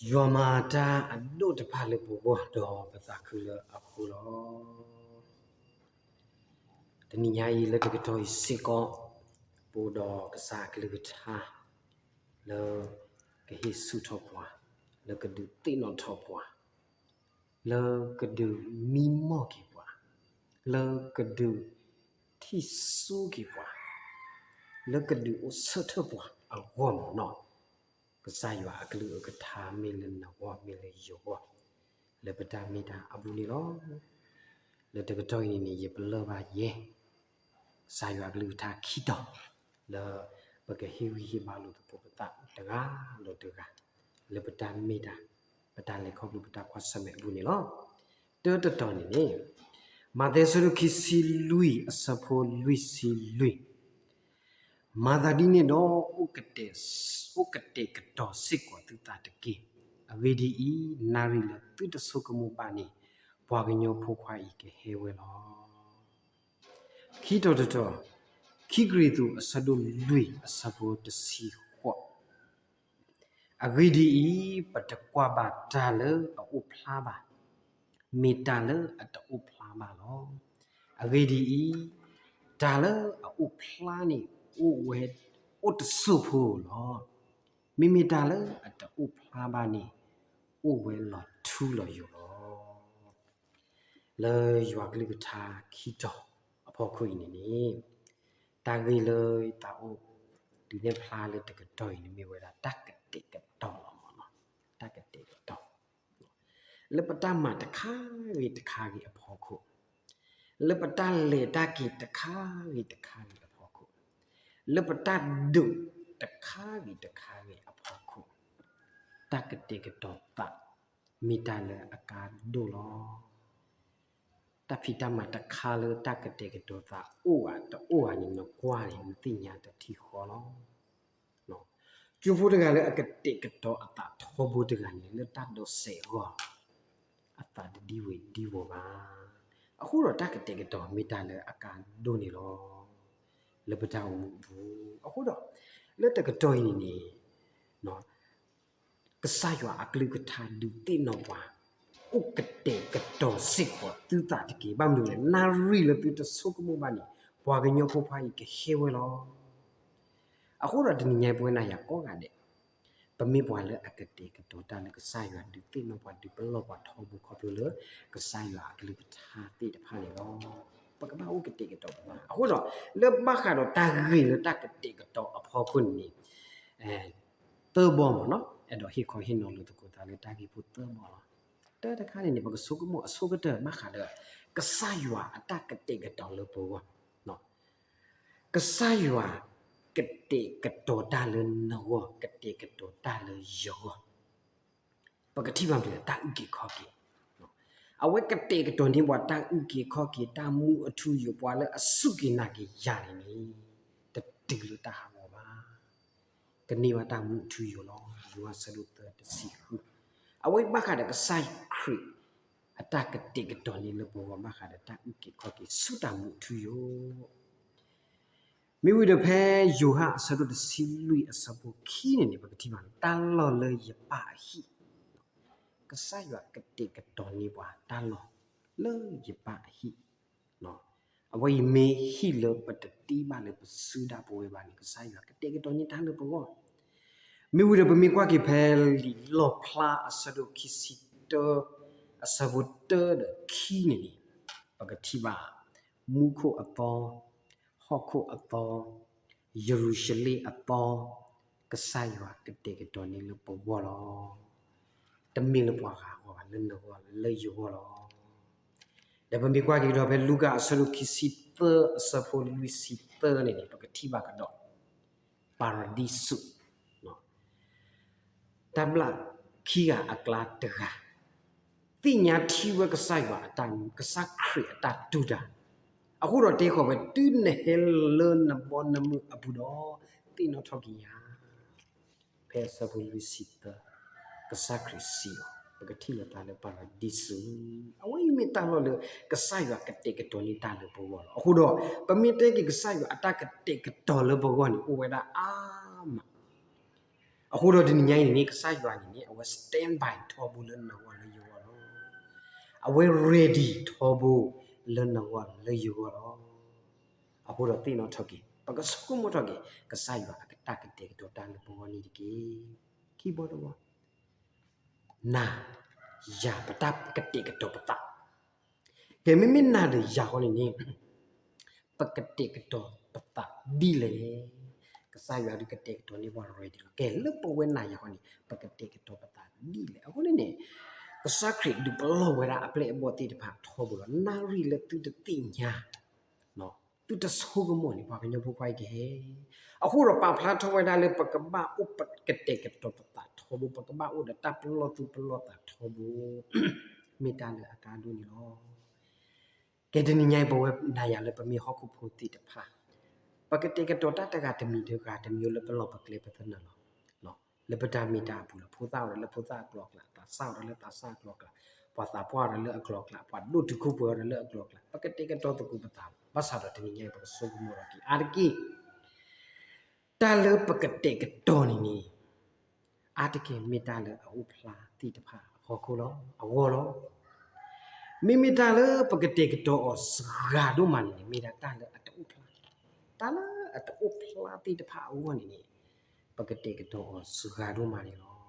ယွၤမၤတၢ်အဒိၣ်တဖၣ်လၢပဂီၢ်ဒီးပသးခုလၢအဃိလီၤ. တနံၤညါအံၤလၢတကတီၢ်အံၤစ့ၢ်ကီး ပအိၣ်ဒီးကစၢ်အကလုၢ်ကထါ လၢကဟ့ၣ်ဆူၣ်ထီၣ်ပှၤ, လၢကဒုးသ့ၣ်နီၣ်ထီၣ်ပှၤ, လၢကဒုးမံမီၢ်က့ၤပှၤ, လၢကဒုးထံၣ်ဆူၣ်က့ၤပှၤ, လၢကဒုးအိၣ်ဆၢထၢၣ်ပှၤအဂီၢ်မ့ၢ်နီၢ်, ကစၢ်ယွၤအကလုၢ်အကထါမ့ၢ်လၢနဂီၢ်မ့ၢ်လၢယဂီၢ် လၢပတၢ်မ့ၢ်တၢ်အပူၤန့ၣ်လီၤ. လၢတကတီၢ်အံၤန့ၣ်န့ၣ် ယပလၢၢ်ဘၣ်ယဲ ကစၢ်ယွၤအကလုၢ်ကထါခံတီၤ လၢပကဟ့ၣ်ဂံၢ်ဟ့ၣ်ဘါလိာ်သကိးပသးတဂၤဒီးတဂၤ လၢပတၢ်မ့ၢ်တၢ် ပတၢ်လဲၤခီဖျိပတၢ်ကွၢ်ဆၢၣ်မဲာ်အပူၤန့ၣ်လီၤ. တၢတတီၤန့ၣ်န့ၣ် မးသဲအဆၢဒိၣ်ခံဆံလွံၢ်အဆၢဖိလွံၢ်ဆံလွံၢ် မၤသးဒ်န့ၣ်ဒီး အိၣ်ကတဲာ်ကတီၤစ့ၢ်ကီးသုသးတက့ၢ်. အဂ့ၢ်ဒ်အံၤ, နၣ်ရံၣ်လၢသုတဆိကမိၣ်ဘၣ်န့ၣ် ပှၤကညီဖိခွါအံၤကဟဲဝဲလီၤ. ခံတီၤတတီၤ, ခံကရံၣ်သူးအဆၢဒိၣ်လွံၢ်အဆၢဖိတဆံဃိး အဂ့ၢ်ဒ်အံၤ, ပတကွၢ်ဘၣ်တၢ်လၢအအိၣ်ဖျါဘၣ်, မ့ၢ်တၢ်လၢအတအိၣ်ဖျါဘၣ်လီၤ. အဂ့ၢ်ဒ်အံၤ, တၢ်လၢအအိၣ်ဖျါန့ၣ် အိၣ်ဝဲအိၣ်တစိၢ်ဖိလီၤ. မ့မ့ၢ်တၢ်လၢအတအိၣ်ဖျါဘၣ်န့ၣ် အိၣ်ဝဲလီၤထူလီၤယိာ်လီၤ. လၢယွၤကလုၢ်ကထါခံတီၤအဖီခိၣ်အံၤန့ၣ်န့ၣ် တၢ်ဂ့ၢ်လၢယသးအိၣ်ဒုးနဲၣ်ဖျါလၢတကတီၢ်အံၤန့ၣ် မ့ၢ်ဝဲဒၣ်တၢ်ကတဲာ်ကတီၤလီၤ. တၢ်ကတဲာ်ကတီၤ လၢပတၢ်မၤတခါဂ့ၤတခါဂ့ၤအဖီခိၣ်, လၢပတၢ်လဲၤတၢ်က့ၤတခါဂ့ၤတခါဂ့ၤအဖီခိၣ်, လၢပတၢ်ဒိးတခါဂ့ၤတခါဂ့ၤအဖီခိၣ်, တၢ်ကတဲာ်ကတီၤသး မ့ၢ်တၢ်လၢအကါဒိၣ်လီၤ. တၢ်ဖံးတၢ်မၤတခါလၢတၢ်ကတဲာ်ကတီၤသးအိၣ်ဧါတအိၣ်ဧါန့ၣ် နကွၢ်န့ၣ် နသ့ၣ်ညါတထံၣ်ဃီလီၤ. ကၠိဖိတဂၤလၢအကတဲာ်ကတီၤအသးထီဘိတဂၤန့ၣ် လၢတၢ်ဒိးစဲးအဂီၢ် အသးတဒံဝ့ၤဒံဝီၤဘၣ်. အဃိဒီးတၢ်ကတဲာ်ကတီၤမ့ၢ်တၢ်လၢအကါဒိၣ်န့ၣ်လီၤ. လၢပတၢ်အိၣ်မူအပူၤ အဃိဒီး လၢတကတီၢ်အံၤန့ၣ်န့ၣ် ကစၢ်ယွၤအကလုၢ်ကထါဒုးသ့ၣ်နီၣ်ပှၤ အိၣ်ကတဲာ်ကတီၤစ့ၢ်ကီးသုသးတက့ၢ်. ဘၣ်မနုၤလဲၣ်, နၣ်ရံၣ်လၢသုတဆိကမိၣ်ဘၣ်န့ၣ် ပှၤကညီဖိခွါအံၤကဟဲဝဲလီၤ. အဃိဒီးတနံၤညါအံၤ ပဝဲနၤယၤကိးဂၤဒဲး ပမ့ၢ်ပှၤလၢအကတဲာ်ကတီၤတၢ်လၢကစၢ်ယွၤဒုးသ့ၣ်နီၣ်ပှၤ ဒုးပလီၢ်ပှၤထီဘိခီဖျိလၢ ကစၢ်ယွၤအကလုၢ်ကထါသ့ၣ်တဖၣ်န့ၣ်လီၤ. ပကဘၣ်အိၣ်ကတဲာ်ကတီၤပသး. အဃိဒီး လၢဘၣ်ဃးဒီးတၢ်ဂ့ၢ်လၢတၢ်ကတဲာ်ကတီၤအဖီခိၣ်န့ၣ်န့ၣ် သၢဘီမ့ၢ်နီၤ အဲၣ်ဒိးဟ့ၣ်ခီဟ့ၣ်နီၤလိာ်သကိးသးလၢတၢ်ဂ့ၢ်ဖိသၢဘီလီၤ. တၢတခါန့ၣ်န့ၣ် ပကဆိကမိၣ်အဆိကတၢၢ်ဘၣ်ဃးဒီး ကစၢ်ယွၤအတၢ်ကတဲာ်ကတီၤလၢပဂီၢ် ကစၢ်ယွၤကတဲာ်ကတီၤတၢ်လၢနဂီၢ်, ကတဲာ်ကတီၤတၢ်လၢယဂီၢ်, ပကထံၣ်ဘၣ်မ့ၢ်လၢတၢ်အုၣ်က့ၤခီၣ်က့ၤ. အဝဲကတဲာ်ကတီၤန့ၢ်ပှၤတၢ်အုၣ်က့ၤခီၣ်က့ၤ, တၢ်မူအထူအယိာ်, ပှၤလၢအစူၢ်က့ၤနာ်က့ၤယၤန့ၣ်န့ၣ် တတုၤလၢတၢ်ဟးဂီၤဘၣ်. ကန့ၢ်ဘၣ်တၢ်မူအထူအယိာ်လီၤ. ယိၤဟၣ်အဆၢဒိၣ်သၢတဆံဃု. အဝဲဘၣ်ဃးဒီးကစၢ်ခရံာ်အတၢ်ကတဲာ်ကတီၤန့ၢ်လၢပဂီၢ် ဘၣ်ဃးဒီးတၢ်အုၣ်က့ၤခီၣ်က့ၤဆူတၢ်မူအထူအယိာ် မ့ၢ်ဝံၤဒီးဖဲယိၤဟၣ်အဆၢဒိၣ်တဆံလွံၢ်အဆၢဖိခံန့ၣ်န့ၣ် ပကထံၣ်ဘၣ်န့ၣ် တၢ်လီၢ်လၢယပၢ်အဟံၣ်, ကစၢ်ယွၤကတဲာ်ကတီၤန့ၢ်ပှၤတၢ်လီၢ်လၢယပၢ်အဟံၣ်. အဝဲအံၤမ့ၢ်ဟံၣ်လၢပတတ့ဘၣ်လၢပစုဒၣ်ပဝဲဘၣ်န့ၣ် ကစၢ်ယွၤကတဲာ်ကတီၤန့ၢ်တၢ်လၢပဂီၢ်. မ့ၢ်ဝံၤဒီးပမ့ၢ်ကွၢ်က့ၤဖဲလံာ်လီၣ်ဖျါအဆၢဒိၣ်ခံဆံတၢ အဆၢဖိတၢဒီးခံန့ၣ်န့ၣ် ပကထံၣ်ဘၣ် မူခိၣ်အသီ, ဟီၣ်ခိၣ်အသီ, ယရူၤၡလ့ၣ်အသီ, ကစၢ်ယွၤကတဲာ်ကတီၤန့ၢ်လၢပဂီၢ်လီၤ. တမ့ၢ်လၢပှၤဂၤအဂီၢ်ဘၣ်, လၢနဂီၢ်လၢယဂီၢ်လီၤ. ဒီးပမ့ၢ်ကွၢ်က့ၤကဒီးဖဲလူၤကၣ်အဆၢဒိၣ်ခံဆံသၢအဆၢဖိလွံၢ်ဆံသၢန့ၣ်န့ၣ် ပကထံၣ်ဘၣ်ကဒီး ပၤရဒံစူး တၢ်ဘျၣ်ခံဂၤအကျါတဂၤ သ့ၣ်ညါထံၣ်ဝဲကစၢ်ယွၤအတၢ်, ကစၢ်ခရံာ်အတၢ်တူၢ်တၢ်, အဃိဒီးတဲဃီၤဝဲ တုၤနဟဲလၢနဘီနမုၢ်အပူၤဒီး သ့ၣ်နီၣ်ထီၣ်က့ၤယၤ ဖဲအဆၢဖိလွံၢ်ဆံသၢ ကစၢ်ခရံာ်စံးအီၤ ပကထံၣ်လိာ်သးလၢပၤရဒံစူး, အဝဲအံၤမ့ၢ်တၢ်လီၢ်လၢ ကစၢ်ယွၤကတဲာ်ကတီၤန့ၢ်တၢ်လၢပဂီၢ်လီၤ. အဃိဒီး ပမ့ၢ်တဲက့ၤကစၢ်ယွၤအတၢ်ကတဲာ်ကတီၤလၢပဂီၢ်န့ၣ် အိၣ်ဝဲဒၣ်အါမး အဃိဒီးတနံၤညါအံၤန့ၣ် ကစၢ်ယွၤန့ၣ်န့ၣ် အဝဲ stand by ထီဘိလၢနဂီၢ်လၢယဂီၢ်လီၤ. အဝဲ ready ထီဘိလၢနဂီၢ်လၢယဂီၢ်လီၤ. အဃိဒီးသ့ၣ်နီၣ်ထီၣ်က့ၤ ပကဆိကမိၣ်ထီၣ်က့ၤ ကစၢ်ယွၤအတၢ်ကတဲာ်ကတီၤတၢ်လၢပဂီၢ်န့ၣ်တက့ၢ်. ခံဘီတဘီ နၤယၤ ပတၢ်ကတဲာ်ကတီၤပသး. ကဲ မ့မ့ၢ်နၤဒီးယၤဃီန့ၣ်န့ၣ် ပကတဲာ်ကတီၤပသးဒ်လဲၣ်. ကစၢ်ယွၤဒုးကတဲာ်ကတီၤန့ၢ်ပှၤ ready လီၤ. ကဲ လၢပဝဲနၤယၤဃီန့ၣ် ပကတဲာ်ကတီၤပသးဒ်လဲၣ်. အဃိန့ၣ်န့ၣ် ကစၢ်ခရံာ်ဒုးပလီၢ်ဝဲဒၣ်အပျဲၢ်အဘီၣ်သ့ၣ်တဖၣ်ထီဘိလီၤ. နၣ်ရံၣ်လၢသုတသ့ၣ်ညါ သုတဆိကမိၣ်န့ၣ် ပှၤကညီဖိခွါအံၤကဟဲ. အဃိဒီးပာ်ဖျါထီၣ်ဝဲဒၣ်လၢပကဘၣ်အိၣ်ပကတဲာ်ကတီၤပသးထီဘိ, ပကဘၣ်အိၣ်ဒီးတၢ်ပလီၢ်သူၣ်ပလီၢ်သးထီဘိ, မ့ၢ်တၢ်လၢအကါဒိၣ်န့ၣ်လီၤ. ကဲ တနံၤညါအံၤ ပဝဲနၤယၤလၢပမ့ၢ်ဟီၣ်ခိၣ်ဖိသ့ၣ်တဖၣ်, ပကတဲာ်ကတီၤတၢ်တဂၤတမံၤတဂၤတမံၤလၢပလီၢ်ပကျဲပသနၢၣ်လီၤ. လၢပတၢ်မ့ၢ်တၢ်အပူၤလီၤ. ဖိသၣ်အိၣ်ဒီးလၢဖိသၣ်အကျိၤအကျဲ, သးစၢ်အိၣ်ဒီးလၢသးစၢ်အကျိၤအကျဲ, ပှၤသးပှၢ်အိၣ်ဒီးလၢအကျိၤအကျဲ, ပှၤဒိၣ်တုာ်ခိၣ်ပှဲၤအိၣ်ဒီးလၢအကျိၤအကျဲ, ပကတဲာ်ကတီၤသကိးပသးလီၤ. ဘၣ်ဆၣ်ဒီးတနံၤညါအံၤ ပကဆိကမိၣ်ထီၣ်က့ၤအါတက့ၢ် တၢ်လၢပကတဲာ်ကတီၤန့ၣ်န့ၣ် အါတက့ၢ်မ့ၢ်တၢ်လၢအအိၣ်ဖျါသ့ၣ်တဖၣ်အဖီခိၣ်လီၤ, အဂီၢ်လီၤ. မ့မ့ၢ်တၢ်လၢပကတဲာ်ကတီၤအီၤစှၤဒိၣ်မးန့ၣ်န့ၣ် မ့ၢ်ဒၣ်တၢ်လၢအတအိၣ်ဖျါ, တၢ်လၢအတအိၣ်ဖျါသ့ၣ်တဖၣ်အဂီၢ်န့ၣ်န့ၣ် ပကတဲာ်ကတီၤအီၤစှၤဒိၣ်မးန့ၣ်လီၤ.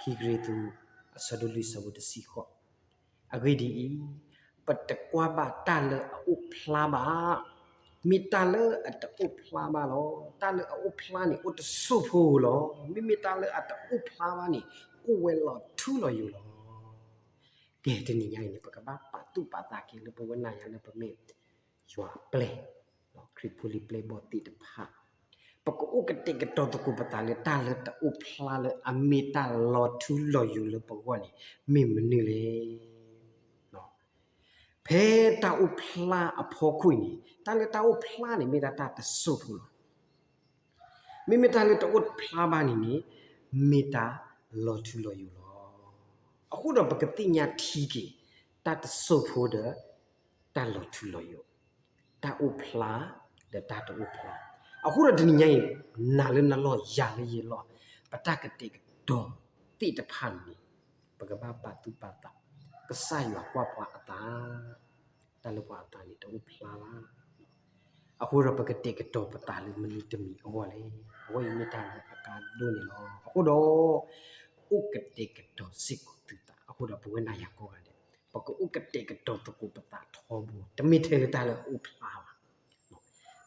ခံကရံၣ်သူး အဆၢဒိၣ်လွံၢ် ဆၢဖိတဆံဃိး, အဂ့ၢ်ဒ်အံၤ, ပတကွၢ်ဘၣ်တၢ်လၢအအိၣ်ဖျါဘၣ်. မ့ၢ်တၢ်လၢအတအိၣ်ဖျါဘၣ်လီၤ. တၢ်လၢအအိၣ်ဖျါန့ၣ် အိၣ်တစိၢ်ဖိဧိၤလီၤ. မ့မ့ၢ်တၢ်လၢအတအိၣ်ဖျါဘၣ်န့ၣ် အိၣ်ဝဲလီၤထူလီၤယိာ်လီၤ. ကဲ တနံၤညါအံၤန့ၣ် ပကဘၣ်ပာ်သူၣ်ပာ်သးက့ၤလၢပဝဲနၤယၤလၢပမ့ၢ်ယွၤအပျဲၢ်, ခရံာ်ဖိလံၤပျဲၢ်ဘီၣ်သ့ၣ်တဖၣ်, ပကအိၣ်ကတဲာ်ကတီၤသကိးပသးလၢတၢ်လၢတအိၣ်ဖျါလၢအမ့ၢ်တၢ်လီၤထူလီၤယိာ်လၢပဂီၢ်န့ၣ် မ့ၢ်မနုၤလဲၣ်. ဖဲတၢ်အိၣ်ဖျါအဖီခိၣ်အံၤန့ၣ် တၢ်လၢတၢ်အိၣ်ဖျါန့ၣ် မ့ၢ်ဒၣ်တၢ်တစိၢ်ဖိလီၤ. မ့မ့ၢ်တၢ်လၢတအိၣ်ဖျါဘၣ်န့ၣ်န့ၣ် မ့ၢ်တၢ်လီၤထူလီၤယိာ်လီၤ. အဃိဒီးပကသ့ၣ်ညါထံက့ၤ တၢ်တစိၢ်ဖိဒီး တၢ်လီၤထူလီၤယိာ်, တၢ်အိၣ်ဖျါ ဒီးတၢ်တအိၣ်ဖျါ. အဃိဒီးတနံၤညါအံၤ နၤလၢနလီၢ်ယၤလၢယလီၢ် ပတၢ်ကတဲာ်ကတီၤသ့ၣ်တဖၣ်န့ၣ် ပကဘၣ်ပာ်သူၣ်ပာ်သး, ကစၢ်ယွၤကွၢ်ပှၤအသး, တၢ်လၢပှၤအသးန့ၣ် တအိၣ်ဖျါဘၣ်. အဃိဒီးပကတဲာ်ကတီၤပသးလၢမနုၤတမံၤအဂီၢ်လဲၣ်. အဝဲအံၤမ့ၢ်တၢ်လၢအကါဒိၣ်န့ၣ်လီၤ. အဃိဒီး အိၣ်ကတဲာ်ကတီၤစ့ၢ်ကီးသုသး. အဃိဒီးပဝဲနၤယၤကိးဂၤဒဲး ပကအိၣ်ကတဲာ်ကတီၤသကိးပသးထီဘိ, တမ့ၢ်ထဲလၢတၢ်လၢအအိၣ်ဖျါဘၣ်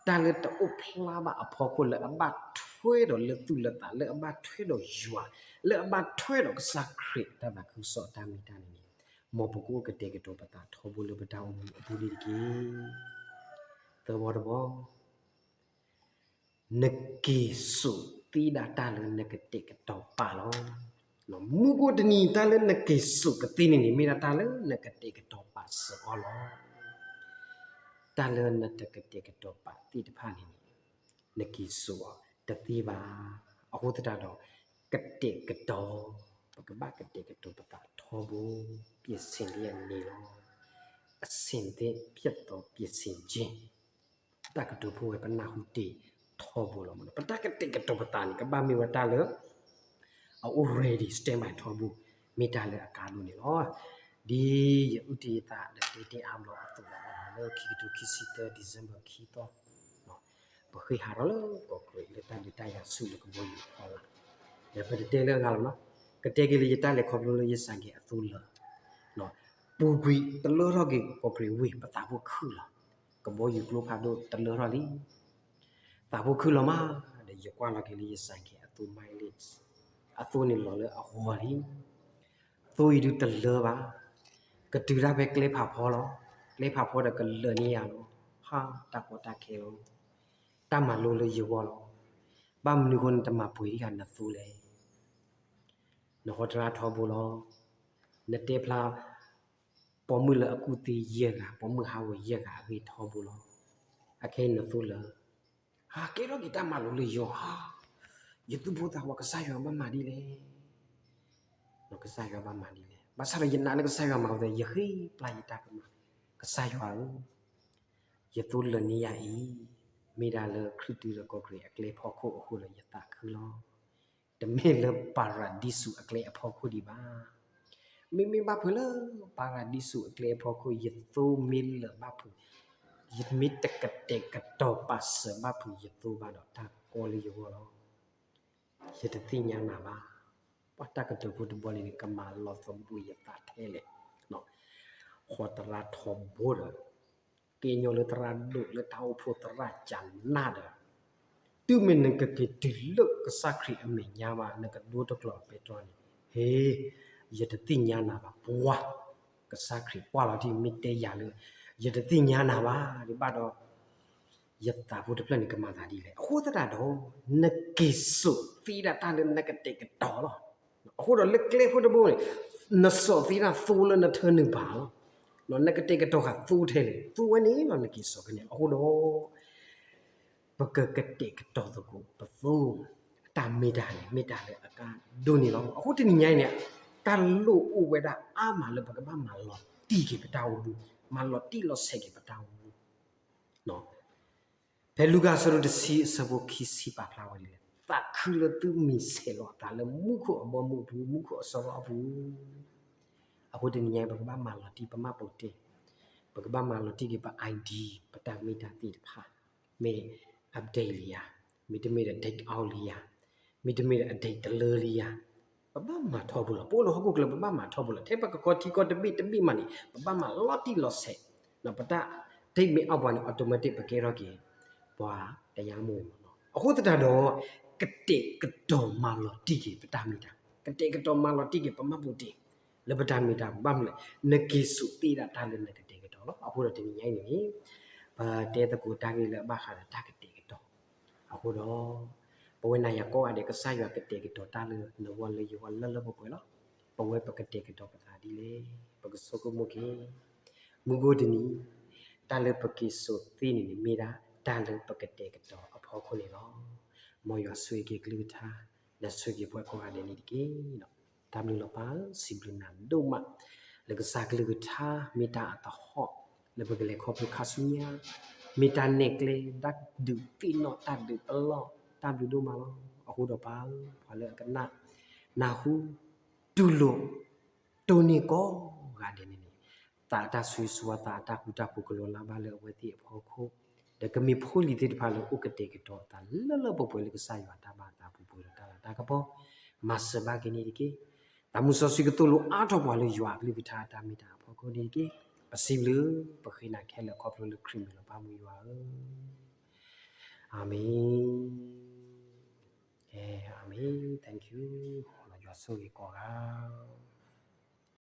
တၢ်လၢတအိၣ်ဖျါဘၣ်အဖီခိၣ်လၢအဘၣ်ထွဲဒီးလၢသူၣ်လၢသး လၢအဘၣ်ထွဲဒီးယွၤ, လၢအဘၣ်ထွဲဒီးကစၢ်ခရံာ်အတၢ်သးခုကစီၣ်အတၢ်မ့ၢ်တၢ်န့ၣ်န့ၣ်, မ်ပကအိၣ်ကတဲာ်ကတီၤပသးထီဘိလၢပတၢ်အိၣ်မူအပူၤန့ၣ်တက့ၢ်. သၢဘီတဘီ နက့ၤစိာ်သ့ဒၣ်တၢ်လၢနကတဲာ်ကတီၤပာ်လီၤ. မူခိၣ်တနံၤ တၢ်လၢနက့ၤစိာ်ကသ့န့ၣ်န့ၣ် မ့ၢ်ဒၣ်တၢ်လၢနကတဲာ်ကတီၤပာ်စ့ၢ်ကီးလီၤ. တၢ်လၢနတကတဲာ်ကတီၤပာ်သ့ၣ်တဖၣ်န့ၣ်န့ၣ် နက့ၤစိာ်အီၤတသ့ဘၣ်. အဃိသတးဒီး ကတဲာ်ကတီၤ, ပကဘၣ်ကတဲာ်ကတီၤပသးထီဘိ, ပြင်ဆင်လံအန့ၣ်လီၤ. အဆင်သင့် ဖြစ်သော ပြင်ဆင်ခြင်း တၢ်ကတိၤဖိဝဲပနၢ်ဟူတ့ၢ်ထီဘိလီၤ. ပတၢ်ကတဲာ်ကတီၤပသးန့ၣ် ကဘၣ်မ့ၢ်ဝဲတၢ်လၢ အအိၣ် ready standby ထီဘိ, မ့ၢ်တၢ်လၢအကါဒိၣ်န့ၣ်လီၤ. ဒ်ယအုၣ်တ့ၢ်ယသးဒီးတဲတ့ၢ်အါဘျီအသိးလီၤ. လၢခံကထိခံဆံသၢ December ခံသီ ပဃ့ဟးထီၣ်လၢကီၢ်ကရံးလၢတၢ်ဒုးတၢ်ယၤဆူၣ်လၢကဘီယူၤဖီလာ်, ဒီးပတတဲလၢအဂၤလီၤနီၤ, ကတဲက့ၤလၢယတၢ်လဲၤခီဖျိလၢယစၢ်ကဲအသိလၢာ်, ပူၤကွံာ်တလၢထီၣ်က့ၤကီၢ်ကရံးဝ့ၢ် ပသးဖိခုၣ်လီၤ. ကဘီယူၤကျိဖးဒိၣ်တလၢထီၣ်လံ. သးဖိခုၣ်လီၤမး, ဒီးယကွၢ်လီၤက့ၤလၢယစၢ်ကဲအသိ mileage, အသိန့ၣ်လီၤလၢအဂီၤလံ. သိအံၤဒုးတလၢဘၣ်, ကတုၤဒၣ်ဖဲကျဲဖးဖီလီၤ. ကျဲဖးဖီဒီးကလၢာ်န့ၢ်ယၤလီၤ. ဟါ, တၢ်ကီတၢ်ခဲလီၤ. တၢ်မၤလိလၢယဂီၢ်လီၤ. ဘၣ်မနုၤအဃိနတမၤပှဲၤဒံးဃာ်နသိလဲၣ်. နဟီတရၣ်ထီဘိလီၤ. နတဲဖျါ ပိာ်မုၣ်လၢအကူၣ်သ့ယဲၢ်ဂၤ, ပိာ်မုၣ်ဟးဂီၤယဲၢ်ဂၤအဂ့ၢ်ထီဘိလီၤ. အခဲအံၤနသိလၢာ်. ဟါ, ကဲထီၣ်က့ၤတၢ်မၤလိလၢယဂီၢ်, ယသူၣ်ဖိသးဝး ကစၢ်ယွၤဘၣ်မၤဒ်လဲၣ်. ကစၢ်ယွၤဘၣ်မၤဒ်လဲၣ်. ဘၣ်ဆၣ်ဒီးယနာ်လၢကစၢ်ယွၤမၤဝဲ ယဃ့ပျၢ်ယတၢ်ကမၣ်, ကစၢ်ယွၤဧၢ, ယသိလၢာ်န့ၢ်ယၤအံၤ, မ့ၢ်ဒၣ်လၢခရံာ်တုၤလၢကီၢ်ကရံးအကျဲဖီခိၣ်အဃိဒီးယသးခုလီၤ. တမ့ၢ်လၢပၤရၤဒံစူးအကျဲအဖီခိၣ်ဒံးဘၣ်. မ့မ့ၢ်ဘၣ်ဖုးလၢပၤရၤဒံစူးအကျဲအဖီခိၣ် ယသိမ့ၢ်လၢာ်ဘၣ်ဖုး, ယမ့ၢ်တကတဲာ်ကတီၤပာ်စၢၤဘၣ်ဖုးယသိဘၣ်ဒီး တၢ်ကီလၢယဂီၢ်လီၤ. ယတသ့ၣ်ညါနၤဘၣ်. ပှၤတၢ်ကတိၤဖိတဘီန့ၣ်န့ၣ် ကမၤလီၤသဘှံးယသးထဲလဲၣ်. ဃီသရၣ်ထီဘိဒီး ကညီလၢသရၣ်ဒိၣ်လၢတၢ်အိၣ်ဖှိၣ်သရၣ်ကနၣ်ဒီး တုၤမ့ၢ်နကက့ၤတုၤလၢကစၢ်ခရံာ်အမဲာ်ညါဘၣ် နကဒိတကျိၤပဲတြီန့ၣ် ဟ့ ယတသ့ၣ်ညါနၤဘၣ် ပှၤ ကစၢ်ခရံာ်ကွၢ်လီၤတံၢ်မ့ၢ်တဲယၤလၢ ယတသ့ၣ်ညါနၤဘၣ်ဒံးဘၣ်ဒီး ယသးဖိတဖျၢၣ်န့ၣ် ကမၤသးဒ်လဲၣ်. အဃိသတးဒီး နက့ၤစိာ်သ့ဒၣ်တၢ်လၢနကတဲာ်ကတီၤလီၤ. အဃိဒီးလၢကျဲဖိတဘိန့ၣ် နစိာ်သ့ဒၣ်သိလၢနထၢနုာ်ဘၣ်လီၤ. နကတဲာ်ကတီၤဃာ်သိထဲလဲၣ်, သိဝဲန့ၣ်လီၤ နက့ၤစိာ်ဖဲန့ၣ်. အဃိဒီး ပကကတဲာ်ကတီၤသကိးပသိ တၢ်မ့ၢ်တၢ်န့ၣ် မ့ၢ်တၢ်လၢအကါဒိၣ်န့ၣ်လီၤ. အဃိတနံၤညါအံၤန့ၣ် တၢ်လိၣ်အိၣ်ဝဲဒၣ်အါမးလၢပကဘၣ်မၤလီၤတံၢ်က့ၤပတၢ်အိၣ်မူ, မၤလီၤတံၢ်လီၤဆဲးက့ၤပတၢ်အိၣ်မူ ဖဲလူၤကၣ်အဆၢဒိၣ်တဆံအဆၢဖိခံဆံပာ်ဖျါဝဲဒ်လဲၣ်, သးခုလၢသုမံၤဆဲးလီၤအသးလၢမူခိၣ်အဘီအမုၢ်အပူၤ, မူခိၣ်အစီအပူၤ. အဃိတနံၤညါအံၤ ပကဘၣ်မၤလီၤတံၢ် ပမှတ်ပုံတင်, ပကဘၣ်မၤလီၤတံၢ်က့ၤပ ID, ပတၢ်မ့ၢ်တၢ်သ့ၣ်တဖၣ်, မ့ၢ် update လံဧါ, မ့တမ့ၢ်ဒီး date out လံဧါ, မ့တမ့ၢ်ဒီး အ date တလၢလံဧါ. ပဘၣ်မၤထီဘိလီၤ. ပအိၣ်လၢဟီၣ်ခိၣ်ချၢ ပဘၣ်မၤထီဘိလီၤ. ထဲပကခီထံကီၢ်တဘ့ၣ်တဘ့ၣ်မးန့ၣ် ပဘၣ်မၤလီၤတံၢ်လီၤဆဲး, ပတၢ် date မ့ၢ် out ပှၤန့ၣ် automatic ပကဲထီၣ်က့ၤ ပှၤတယါမိၢ်မးလီၤ. အဃိသတးဒီး ကတဲာ်ကတီၤမၤလီၤတံၢ်က့ၤပတၢ်မ့ၢ်တၢ်, ကတဲာ်ကတီၤမၤလီၤတံၢ်က့ၤပမှတ်ပုံတင် လၢပတၢ်မ့ၢ်တၢ် ဘၣ်မနုၤလဲၣ်, နက့ၤစိာ်သ့ဒၣ်တၢ်လၢနကတဲာ်ကတီၤလီၤ. အဃိဒီးတနံၤညါအံၤန့ၣ် ပတဲသကိးတၢ်ဂ့ၢ်လၢအဘၣ်ဃးဒီးတၢ်ကတဲာ်ကတီၤ အဃိဒီး ပဝဲနၤယၤကိးဂၤဒဲး ကစၢ်ယွၤကတဲာ်ကတီၤတၢ်လၢနဂီၢ်လၢယဂီၢ်လၢလၢပှဲၤပှဲၤလီၤ. ပဝဲပကတဲာ်ကတီၤပသးဒ်လဲၣ်, ပကဆိကမိၣ်က့ၤ မုၢ်ဂီၤတနံၤ တၢ်လၢပက့ၤစိာ်သ့န့ၣ်န့ၣ် မ့ၢ်ဒၣ်တၢ်လၢပကတဲာ်ကတီၤအဖီခိၣ်န့ၣ်လီၤ. မ်ယွၤဆိၣ်ဂ့ၤက့ၤကလုၢ်ကထါ ဒီးဆိၣ်ဂ့ၤပှၤကိးဂၤဒဲးန့ၣ်တက့ၢ်. တၢ်ဘျုးလီၤပၢ်ဧၢ, စံးဘျုးနၤဒိၣ်မး လၢကစၢ်ကလုၢ်ကထါ မ့ၢ်တၢ်အသဟီၣ် လၢပကလဲၤခီဖျိခါဆူညါ, မ့ၢ်တၢ်နဲၣ်ကျဲ တၢ်ဒုးသ့ၣ်နီၣ် တၢ်ဒုးပလီၢ်, တၢ်ဘျုးဒိၣ်မးလီၤ. အဃိဒီးပၢ်ဧၢ, ပှၤလၢအကနၣ် နၢ်ဟူ တူၢ်လိာ် တိၢ်န့ၢ်ကိးဂၤဒဲးန့ၣ်န့ၣ် သးအတၢ်ဆိၣ်ဂ့ၤဆိၣ်ဝါ သးအတၢ်ဃူတၢ်ဖိးကလီၤလၢ်ဘၣ်လၢအဝဲသ့ၣ်အဖီခိၣ်, ဒီးကမ့ၢ်ဖိလံၤသ့ၣ်တဖၣ်လၢအိၣ်ကတဲာ်ကတီၤအသးလၢလၢပှဲၤပှဲၤလၢကစၢ်ယွၤအတၢ်ဘၣ်သးပူၤပူၤဒီးတၢ်လၤတၢ်ကပီၤ, မၤစၢၤဘၣ်က့ၤန့ၣ်တက့ၢ်. သးမုၢ်စီဆှံကသိၣ်လိအါထီၣ်ပှၤလၢယွၤအကလုၢ်ကထါအတၢ်မ့ၢ်တၢ်အဖီခိၣ်န့ၣ်တက့ၢ်. ပစံးဘျုး ပဃ့နၤခဲလၢာ်ခီဖျိလၢခရံာ်မံၤလီၤ ပၢ်မုၢ်ယွၤဧၢ, အၤမ့ၣ်. ကဲ, အၤမ့ၣ်, thank you, ယွၤဆိၣ်ဂ့ၤကိးဂၤ